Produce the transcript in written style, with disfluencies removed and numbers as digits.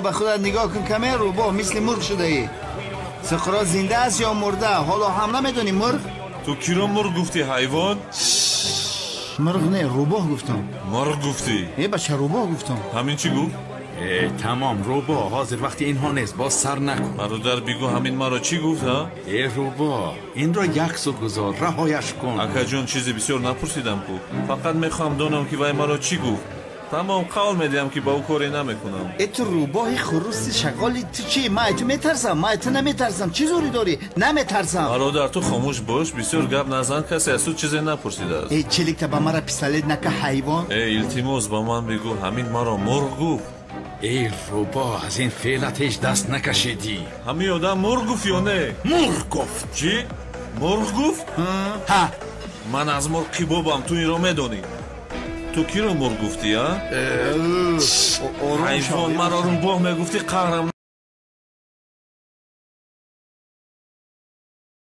Ба худат нигоҳ кун, каме рӯбоҳ мисли мурғ шудаӣ. Суқрот зинда аст ё мурда? Ҳоло ҳам намедонӣ мурғ? Ту киро мурғ гуфтӣ, ҳайвон? Мурғ не, рӯбоҳ гуфтам. Мурғ гуфтӣ? Э, бача, рӯбоҳ гуфтам. Ҳамин чӣ гуфт? Э, тамом, рӯбоҳ, ҳозир вақти инҳо нест, боз сар накун. Бародар, бигӯ, ҳамин маро чӣ гуфт, ҳа? Э, рӯбоҳ, инро як су гузор, раҳояш кун. Акаҷон, чизе бисёр напурсидам ку, фақат мехоҳам донам, ки вай маро чӣ гуфт. Тамом, қавл медиҳам, ки ба ӯ коре намекунам. Э, ту рӯбоҳи хуруси шағоли, ту чӣ? Ман ту метарсам? Ман ту наметарсам. Чӣ зӯрӣ дорӣ? Наметарсам. Бародар, ту хомӯш бош, бисёр гап назан, касе аз ту чизе напурсидааст. Э, чиликта, ба мара пистолет нака, ҳайвон. Э, илтимос, ба ман бигӯ, ҳамин маро мурғ гуфт? Эй, рӯбоҳ, аз ин феълат ҳеҷ даст накашидӣ. Ҳамин одам мурғ гуфт ё не? Мурғ гуфт. Чӣ, мурғ гуфт? Ҳа. Ман аз мурғ кибобам, ту инро медонӣ. Ту киро мурғ гуфтӣ, а? Ҳайвон, маро рӯбоҳ мегуфтӣ, қаҳрам.